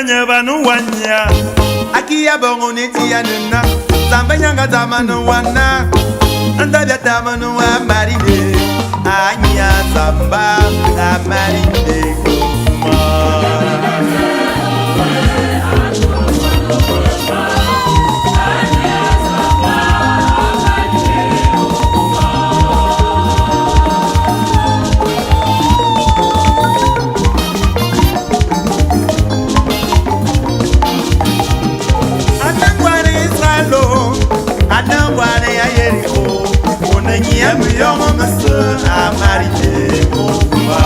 Nyebanu wanya. Akia bongo neti anena Zamba nyanga zamano wana Andabia tamano wa marine Anya zamba la marine kuma. Anangwane Israelo, anangwane ya Yeriko, onenyi muyongo mese amarine kuma.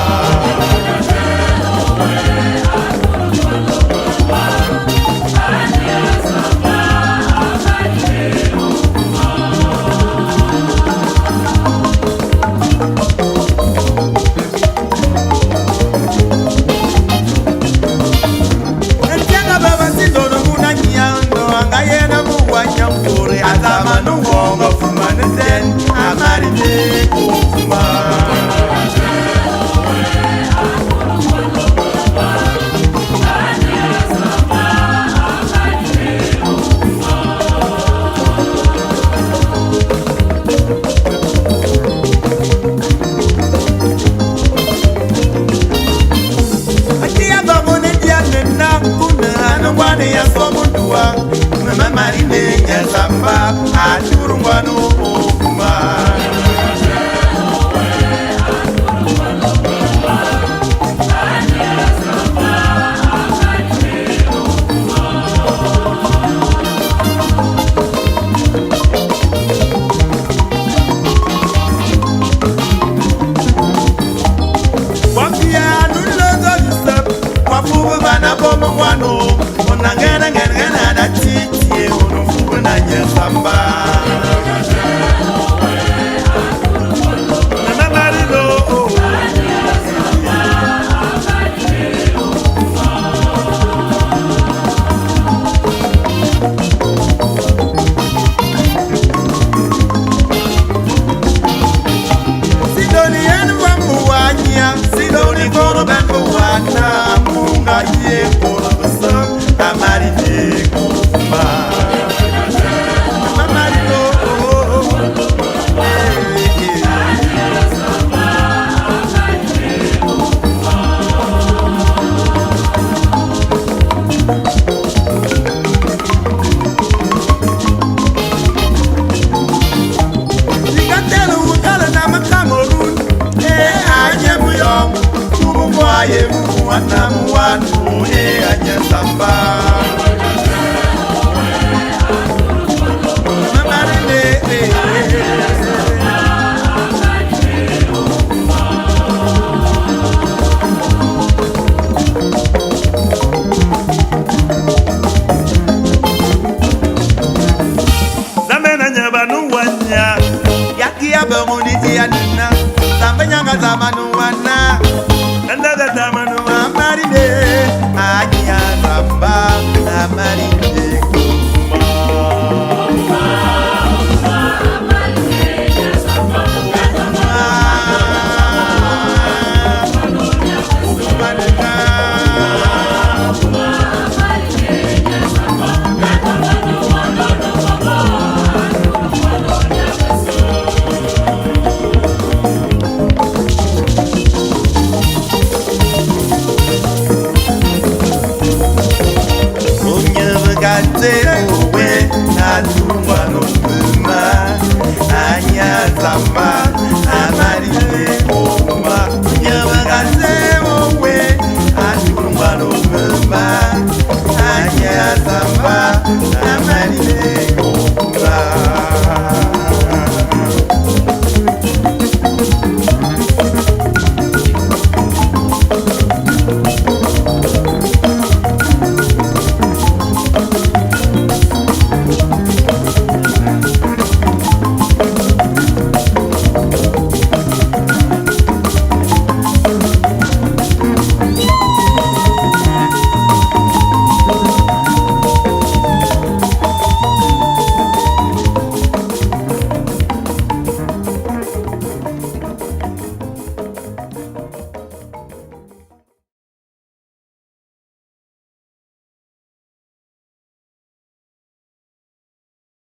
Etianga baba sindono muna nyando angayena muwanya mpore azama nuwongo fumane ten amarine kuma. Akia babo ne dia nena kuna anongwane ya somundua mama marine nyazamba achurungwano kuma. Wafia nulozo yusep wafubu bana bomo ngwano onangena ngena ngena na titi onofubu na nyazamba. Nana marino. Sidoni yenu wamuwanya Sidoni koro ben buwana Munga ye koro busa Amarine kuma Mamarino oh, oh, eh, eh. Likatelu ukala na makamerun Eh anye muyong Tumu mwaye muwana muwanu Eh anye samba Mamarine eh, eh. Zamena nyebanu wanya. Yakia bongo niti anina Zamba nyanga zamanu wana.